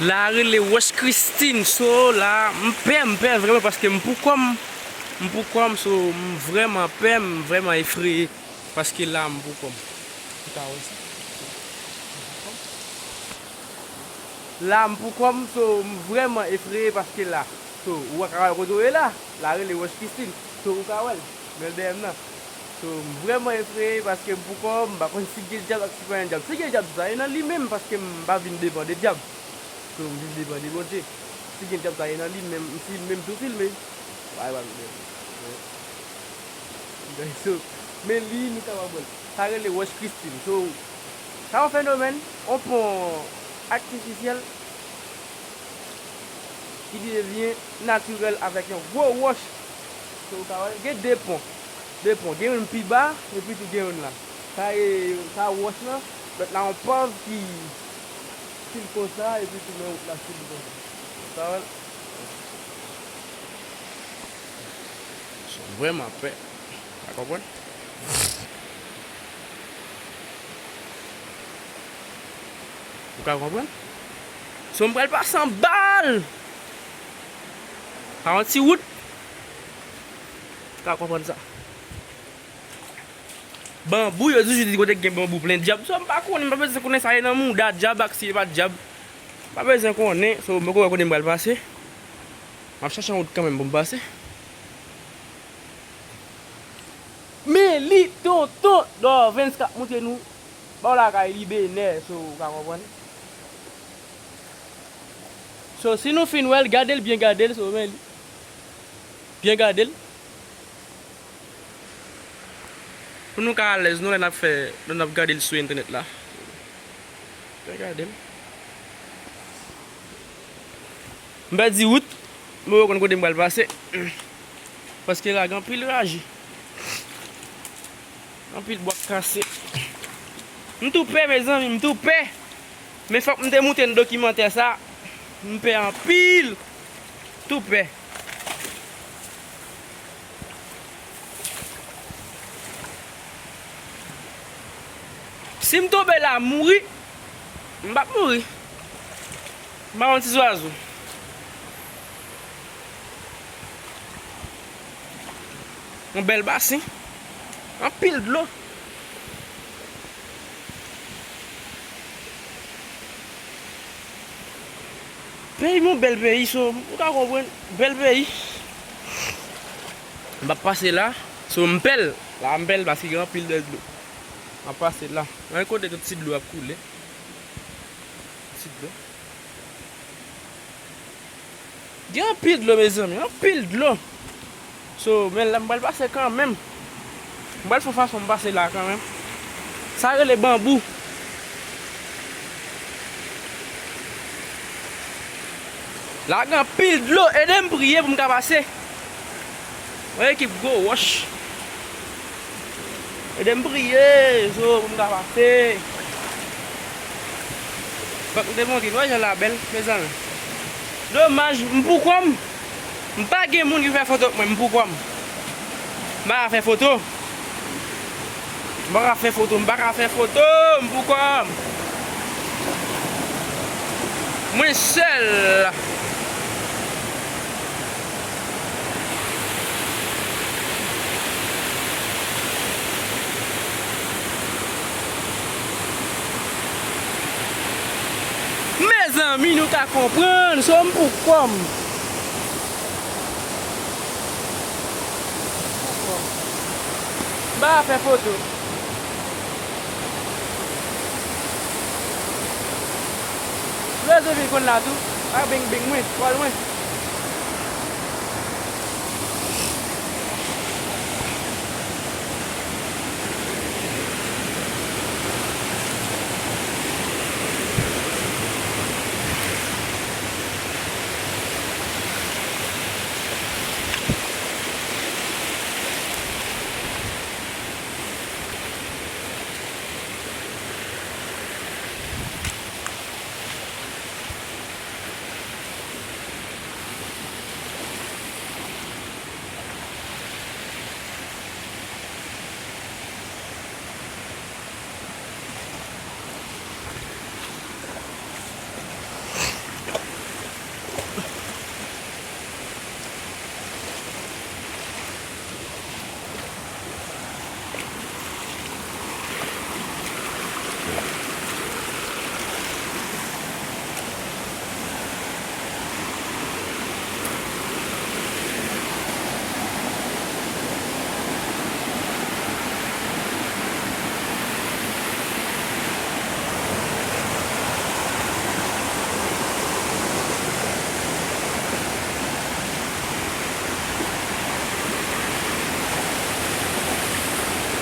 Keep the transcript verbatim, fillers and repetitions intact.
La rele Wòch Christine, so la, m pè, m pè vrèman paske m pou kò m. M pou kò m, so m vrèman pè, m vrèman efreye paske la, m pou kò m. Ou ka wè sa? La, m pou kò m, so m vrèman efreye paske la. So, ou ka wè kote w ye la, la rele Wòch Christine. So, ou ka wè l, men l dèyè m nan. So, m vrèman efreye paske m pou kò m, m pa konn si gen dyab ak si pa gen dyab. Si gen dyab, sa e nan li menm paske m pa vin devan de dyab. So, m vin devan de Bondye. Si gen dyab, sa e nan li menm, si l menm tou filme. Bay, bay, bay. So, men li, nou kapab wè l. Sa rele Wòch Christine. So, sa yon fenomèn, yon pon atifisyèl ki devyen natirèl avèk yon gwo wòch. So, ou ka wè, gen de pon. De pon. Gen youn pi ba, epi tou gen youn la. Sa e, sa wòch lan, lòt la yon pòv ki fil konsa, epi tou men wout la fil konsa. Ou ka wè l? Son vrèman pè. Ou ka konprann? Ou ka konprann? So, m pral pase anba l. Pa yon ti wout. Ou ka konprann sa. Banbou, yo toujou di kote gen banbou plen dyab. So, m pa konnen, m pa bezwen konnen sa ye nan mouda dyab ak si e pa dyab. M pa bezwen konnen, so, m poko wè kote m pral pase. M ap chache yon wout kanmenm pou m pase. Men li, tonton Dorvens k ap montre nou bò lakay li Benè, so, ou ka konprann. So, si nou fin wè l, gade l byen, gade l, so, men li. Byen gade l. Pou nou ka alèz, nou, lè n ap fè, lè n ap gade l sou entènèt la. Byen gade l. M pèdi wout, m poko konn kote m pral pase. Paske la gen anpil raje. Anpil bwa k kase. M tou pè, mezanmi, m tou pè. Men fòk m te moute n dokimantè sa. M pè anpil. Tou pè. Si m tonbe la, m mouri, m p ap mouri. M pa yon ti zwazo. Yon bèl basen. Anpil dlo. Peyi m yon bèl peyi, so, ou ka konprann, bèl peyi. M ap pase la, so, m pè l. La, m pè l paske gen anpil de dlo. M ap pase la. Nan yon kote tout ti dlo ap koule. Ti dlo. Gen anpil dlo, mezanmi, anpil dlo. So, men la m pral pase kanmenm. M pral fè fason m pase la kanmenm. Sa rele banbou. La gen anpil dlo, ede m priye pou m ka pase. Yon ekip gwo wòch. Ede m priye, so, pou m ka pase. Fòk m te montre nou, wè jan la bèl, mezanmi. Domaj, m pou kò m. M pa gen moun ki fè foto ak mwen, m pou kò m. M pa ka fè foto. M pa ka fè foto, m pa ka fè foto, m pou kò m. Mwen sèl. Mezanmi, nou ka konprann, so m pou kò m. M pa ka fè foto. Rezo vin konn la tou. Pa beng beng mwen, twò lwen.